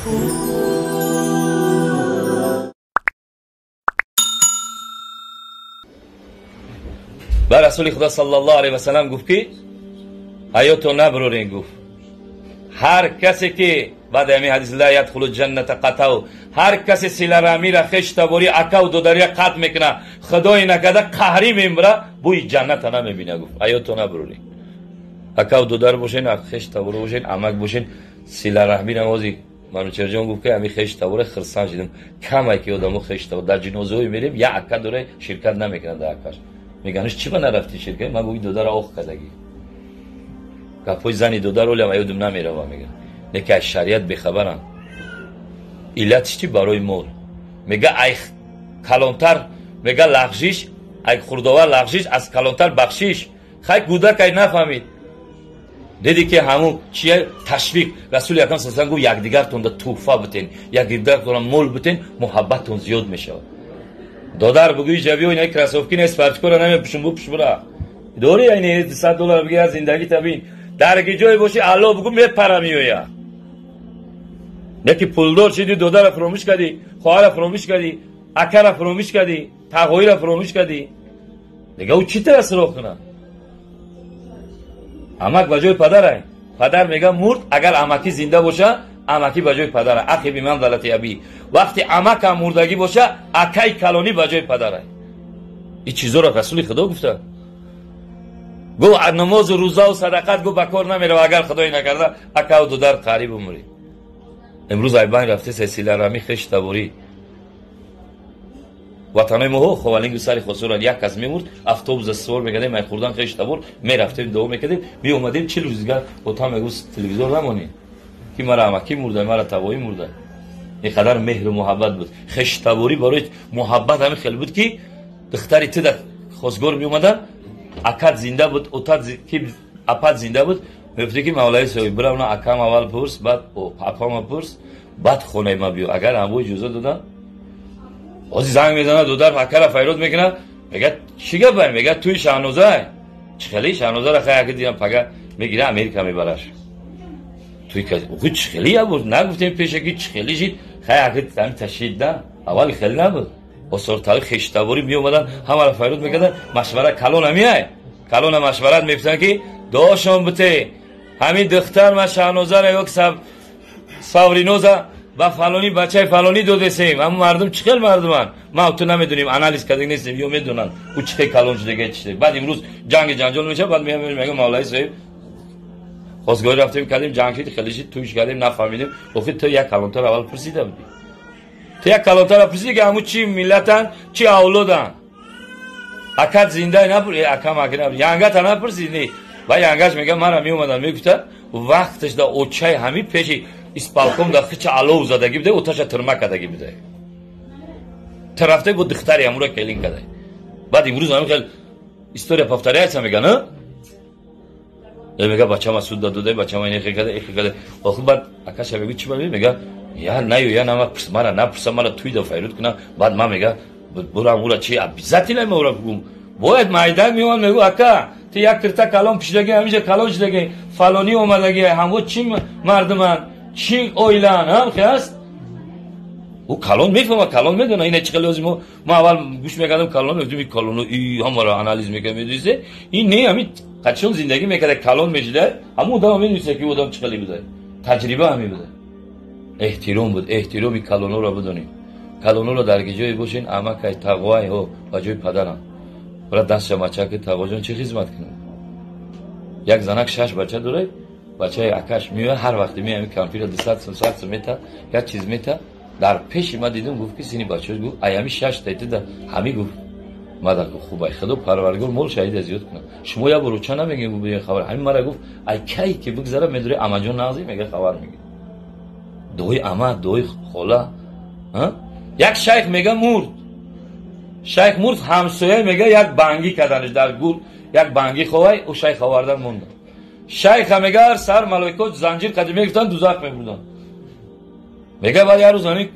Ба Расули Худо саллаллоҳу алайҳи васаллам гуфт ки ҳаёто наброрен гуфт. Ҳар касе ки баъд ҳамин ҳадис ла ядхулу ҷанната қатав, ҳар касе силарамира хештабори акав додария қатъ мекуна, худои накарда қаҳрӣ мембара, бӯи ҷанната намебина гуфт. Ҳаёто наброрен. Акав додар бошен, хештабор бошен, амак бошен, силараҳмира ҳозир Манучерҷон гуфт ки ҳамин хештабора хирсан шидам. Камай ки одамо хештабор дар ҷинозаҳое мерем, як ака дора ширкат намекунад дар акаш. Меганаш чӣ ба нарафти ширкат? Ман гуфт додара ох кардагӣ. Гапҳои зани додар олям аёдум намерава мега. Не ки аз шариат бехабарам. Иллатиш чи барои мол. Мега ай калонтар, мега лағжиш, ай хурдовар лағжиш, аз калонтар бахшиш. Хай гудак ай нафаҳмид. Диди ки ҳамун чия ташвиқ. Расули Акрам саллаллоҳу алайҳи васаллам гуфт якдигартонда туҳфа битен, якдигартонда мол битен, муҳаббаттон зиёд мешавад. Додар бугӯи ҷавиё ина кроссовки нест, парчкора намепӯшум, бупӯш бура. Дори айни $100 бигир аз зиндагӣ табин. Дар ки ҷое бошӣ алло бугӯ мепара меоя. Не ки пулдор шидӣ, додара фуромӯш кардӣ, хоҳара фуромӯш кардӣ, акара фуромӯш кардӣ, тағоира фуромӯш кардӣ. Дига ӯ чӣ тара суроғ кунад? Амак ба ҷои падарай. Падар мега мурд, агар амакӣ зинда боша, амакӣ ба ҷои падара. Ахи биманзалати аби. Вақти амакам мурдагӣ боша, акай калонӣ ба ҷои падарай. Ин чизоро Расули Худо гуфта. Гуфт намозу рӯзаву садақат гуфт ба кор намерава, агар худое накарда акаву додар қариб бумурӣ. Имрӯз айбайн рафте силсиларами хештаборӣ. Ватанои моҳо ховалингу сари хосуран як кас мемурд, автобуса сувор мекардем, ай хурдан хештабор мерафтем, дуо мекардем, меомадем, 40 рӯз дигар отам мегуфт телевизор намонӣ. Ки мара амакӣ мурда, мара тавоӣ мурда. Ин қадар меҳру муҳаббат буд. Хештаборӣ барои муҳаббат ҳамин хел буд ки духтари ту дар хосгор меомадан, акат зинда буд, отат ки апат зинда буд, мегуфти ки мавлаи соҳиб бирав на акам аввал пурс, баъд апама пурс, баъд хонаи ма биё. Агар ҳамво иҷоза додан, ҳозир занг мезанад, додар акара файрод мекунад, мегӯяд чӣ гапай? Мегӯяд туи Шаҳнозай. Чӣ хеле Шаҳнозара хай аки дидам пага мегира Америка мебараш. Туи кас охи чӣ хеле ябуд? Нагуфтем пешаки чӣ хеле шид? Хай аки ҳамин ташид да. Аввали хеле набуд. Осортаи хештаборӣ меомадан, ҳамаро файрод мекарданд, машварат калон ҳамиай. Калона машварат мепурсанд ки дуошон бите. Ҳамин духтар ма Шаҳнозара ё Савриноза ба фалонӣ бачаи фалонӣ додесем. Ҳамун мардум чӣ хел мардуманд? Ма ту намедонем, анализ карда нестем, ё медонанд ӯ чӣ хел калон шудага чӣ шуда. Баъд имрӯз ҷанги ҷанҷол мешавад, баъд мегӯям мавлаи соҳиб хосгорӣ рафтем кардем, ҷанг шид, хеле шид, туш кардем, нафаҳмидем. Охир ту як калонтар аввал пурсида будӣ. Ту як калонтар пурсидӣ ки ҳамун чӣ миллатанд, чӣ авлоданд. Акат зинда напур, акам аки напур. Янгата напурсид, не. Ва янгаш мегӯяд мара меомадам, мегуфта вақташ да очаи ҳамин пеши испалком да хича алов задагӣ буда, оташа тирма кардагӣ буда. Тарафта бо духтари ҳамура келин карда. Баъд имрӯз ҳамин хел история повторяется мегӯяд, на? Мега бачама суд додода, бачама ин хел карда, хел карда. Охир баъд акаша мегӯ чӣ ба мега? Я наю, я нама пурс, мара напурса, мара туй да файруд кунам. Баъд ман мега бурам ура чи обязательно ма ура бигӯм. Бояд майдан меомад мегӯ ака, ту як кирта калон пишдагӣ, ҳамиҷа калон шудагӣ, фалонӣ омадагӣ, ҳамво чӣ мардуманд, чӣ оилаанд, ҳам хел аст? Ӯ калон мефаҳмад, калон медонад. Ина чӣ хел лозим? Ма аввал гӯш мекардам калон, мегуфтам ин калоно и ҳамаро анализ мекард, медонист. Ин не, ҳамин қачон зиндагӣ мекарда, калон мешида, ҳамон одам медонист ки одам чӣ хеле буда. Таҷриба ҳамин буда. Эҳтиром буд, эҳтироми калоноро бидонем. Калоноро дар ки ҷое бошен, амакай, тағоай, ҳо, ба ҷои падарам. Бара дастша мачаки тағоҷон чӣ хизмат кунам? Як занак 6 бача дорад, бачаи акаш меояд, ҳар вақте меояд ҳамин кампира 200 сум, 100 сум мета, як чиз мета. Дар пеши ма дидам, гуфт ки сини бачаҳош гуфт, ай ҳамин 6 та ита ҳамин гуфт. Мада гуфт, хуб, ай худо парвардигор мол шаҳида зиёд кунад. Шумо як бор оча намегӯед, гуфт, бигӯед хабар. Ҳамин мара гуфт, ай кай ки бигзара, медорӣ амаҷон нағзӣ, мега хабар мегирад. Дуои ама, дуои хола. Ҳа? Як шайх мега мурд. Шайх мурд, ҳамсоя мега як бангӣ карданаш дар гур, як бангӣ ховай, ӯ шайх овардан монда. Шайха мега ҳар сар малоико занҷир қадим мегуфтанд, дузах мебурданд. Мега баъд як рӯз ҳамин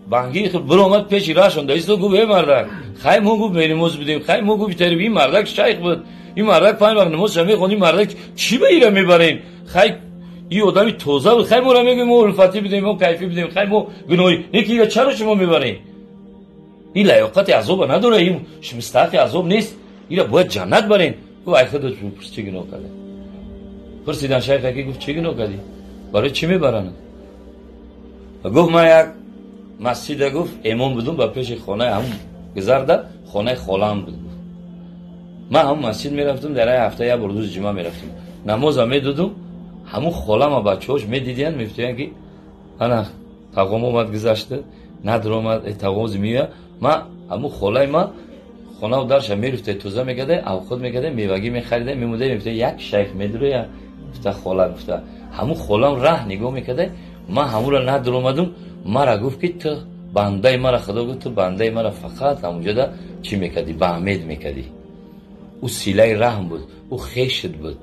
бангӣ биромад пеши раҳшон истод, гуфт эй мардак, хай мо гуфт менамоз будем, хай мо гуфт битариб, ин мардак шайх буд, ин мардак 5 вақт намозша мехонд, ин мардак чӣ ба ира мебарем? Хай Ин одами тоза буд. Хай моро мегӯем, мо улфатӣ будем, мо кайфӣ будем, хай мо гуноҳӣ. Не ки ира чаро шумо мебаред? Ин лаёқати азоба надорад, ин мустаҳаққи азоб нест. Ира бояд ҷаннат барен. Гуфт ай худо пурс чӣ гуноҳ карда? Пурсидан шайх аки, гуфт чӣ гуноҳ кардӣ? Барои чӣ мебаранд? Гуфт ман як масҷида, гуфт имом будум, ба пеши хонаи ҳамун гузарда хонаи холаам буд. Ман ҳамун масҷид мерафтум, дар як ҳафта як бор рӯзи ҷумъа мерафтум. Намоза медодум, ҳамун холама бачаҳош медидиянд, мегуфтиянд ки ана тағом омад гузашта, надр омад, тағози меояд. Ман ҳамун холаи ман хонаву дарша мерафта, тоза мекарда, авход мекарда, мевагӣ мехарида, мемуда, мегуфта як шайх медуроя, гуфта хола, гуфта ҳамун холам раҳ нигоҳ мекарда, ман ҳамунро надр омадум, мара гуфт ки ту бандаи мара, худо гуфт ту бандаи мара фақат ҳамунҷода чӣ мекардӣ? Ба амед мекардӣ. Ӯ силаи раҳм буд, ӯ хешт буд.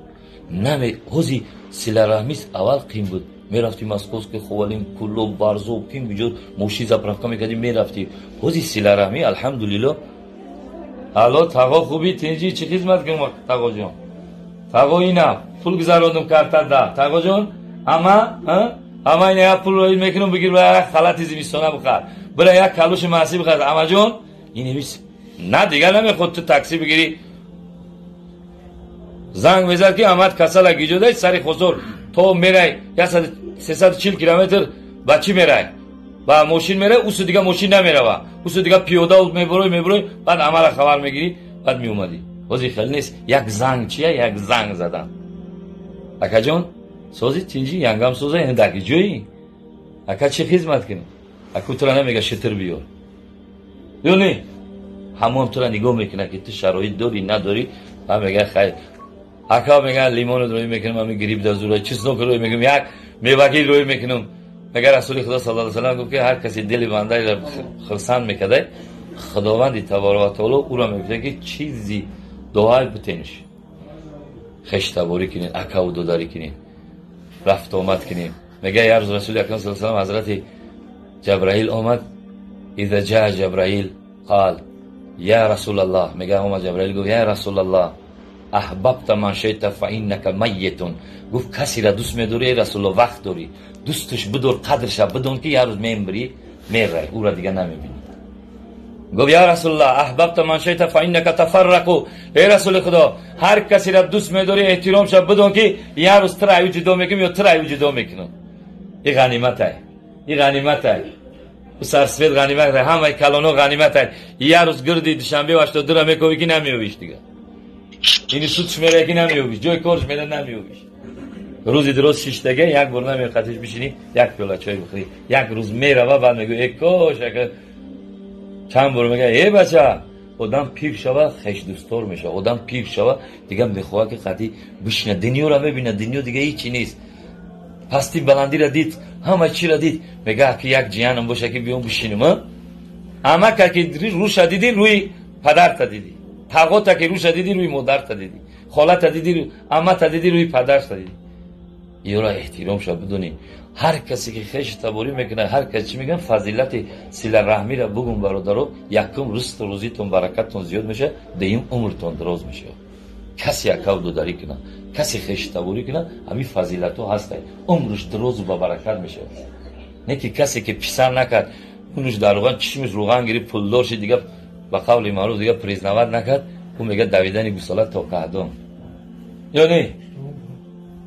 Наме ҳози силараҳмис аввал қим буд. Мерафтӣ Московский, Ховалин, Кулоб, Варзоб, ким куҷо мошин заправка мекардӣ, мерафтӣ. Ҳози силараҳмӣ алҳамдулилло. Алло, тағо хуби, тинҷӣ, чӣ хизмат кунам тағоҷон? Тағо инам, пул гузарондум картада. Тағоҷон, ама, ама ина як пул роӣ мекунам, бигир ба як халати зимистона бихар. Бира як калуши маҳсӣ бихар. Амаҷон, ин ҳис на дигар намехоҳад ту такси бигирӣ. Занг мезад ки амад касала гиҷодай сари хозор то мерай 340 километр ба чӣ мерай? Ба мошин мерай, усу дига мошин намерава. Усу дига пиёда мебурой, мебурой, баъд амала хабар мегирӣ, баъд меомадӣ. Ҳозир хеле нест. Як занг чия? Як занг задан. Акаҷон, сози тинҷӣ, янгам соза, ин дар ҷои? Ака чӣ хизмат кунем? Аку тура намега шитр биёр. Ё не? Ҳамон тура нигоҳ мекунад ки ту шароит дорӣ, надорӣ, ва мега хайр. Ака мега лимон рӯй мекунам, ами гриб да зура, чеснок рӯй мекунам, як мевагӣ рӯй мекунам. Мега Расули Худо саллаллоҳу алайҳи васаллам гуфт ки ҳар касе дили бандаро хурсанд мекарда, Худованди таборака ва таоло ӯро мегуфта ки чизи дуои бутенш. Хештаборӣ кунед, акаву додарӣ кунед, рафту омад кунед. Мега як рӯз Расули Акрам саллаллоҳу алайҳи васаллам ҳазрати Ҷабраил омад, иза ҷаа Ҷабраил қал я Расулаллоҳ, мега омад Ҷабраил гуфт я Расулаллоҳ аҳбабта ман шиъта фа иннака майитун. Гуфт касеро дӯст медорӣ эй Расулаллоҳ, вақт дорӣ, дӯсташ бидор, қадрша бидон ки як рӯз мемирӣ, мерай, ӯро дига намебинӣ. Гуфт я Расулаллоҳ аҳбабта ман шиъта фа иннака тафаррақу. Эй Расули Худо, ҳар касеро дӯст медорӣ эҳтиромша бидон ки як рӯз туро аю ҷудо мекунам ё туро аю ҷудо мекунам. Ин ғаниматай, ин ғаниматай, ӯ сарсвет ғаниматай, ҳамаи калоно ғаниматай. Як рӯз гирди Душанбе 82-ро мековӣ ки намеёвиш дига. Ини судш мерае ки намеёвиш, ҷои корш мера намеёвиш. Рӯзи дуроз шиштага як бор намеқатиш бишинӣ, як пиёла чой бихӯрӣ. Як рӯз мерава, баъд мегӯ э кош, ака чанд бор мега э бача, одам пир шава хешдӯстдор мешава, одам пир шава дига мехоҳад ки қатъи бишина, дунёро мебинад, дунё дига ҳечи нест. Пасти баландиро дид, ҳама чиро дид, мега ки як ҷиянам боша ки биём бишинам. Амака ки рӯша дидӣ, рӯи падарта дидӣ. Тағота ки рӯша дидӣ, рӯи модарта дидӣ. Холата дидӣ, амата дидӣ, рӯи падарта дидӣ. Ёра эҳтиром ша бидонӣ. Ҳар касе ки хеш таборӣ мекунад, ҳар кас чӣ мегӯяд, фазилати силараҳмиро бугум бародаро, якум ризқу рӯзитон, баракаттон зиёд мешавад, дуюм умртон дароз мешавад. Касе акав додарӣ кунад, касе хеш таборӣ кунад, ҳамин фазилатҳо ҳастанд. Умрш дарозу ба баракат мешавад. Не ки касе ки писар накард, унуш дар руған, чишмиш руған гирифт, пулдор шид, дига ба қавли маъруф дига признават накард, ӯ мегӯяд давидани гусола то каҳдон. Ё не?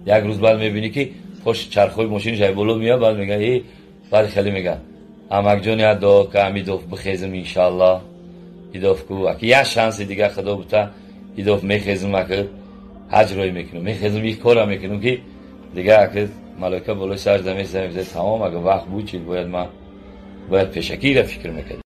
Як рӯз баъд мебинӣ ки пош чархҳои мошинаш ай боло меояд, баъд мегӯяд э, баъд хеле мегӯяд амакҷон як дуо ка, ҳамидоф бихезм иншааллоҳ, идоф ку, аки як шанси дига худо бута, идоф мехезм, аки ҳаҷ рой мекунам, мехезм ин кора мекунам ки дига аки малоика болои сар замеза, мегӯяд тамом, агар вақт буд чид бояд ман бояд пешакиро фикр мекардам.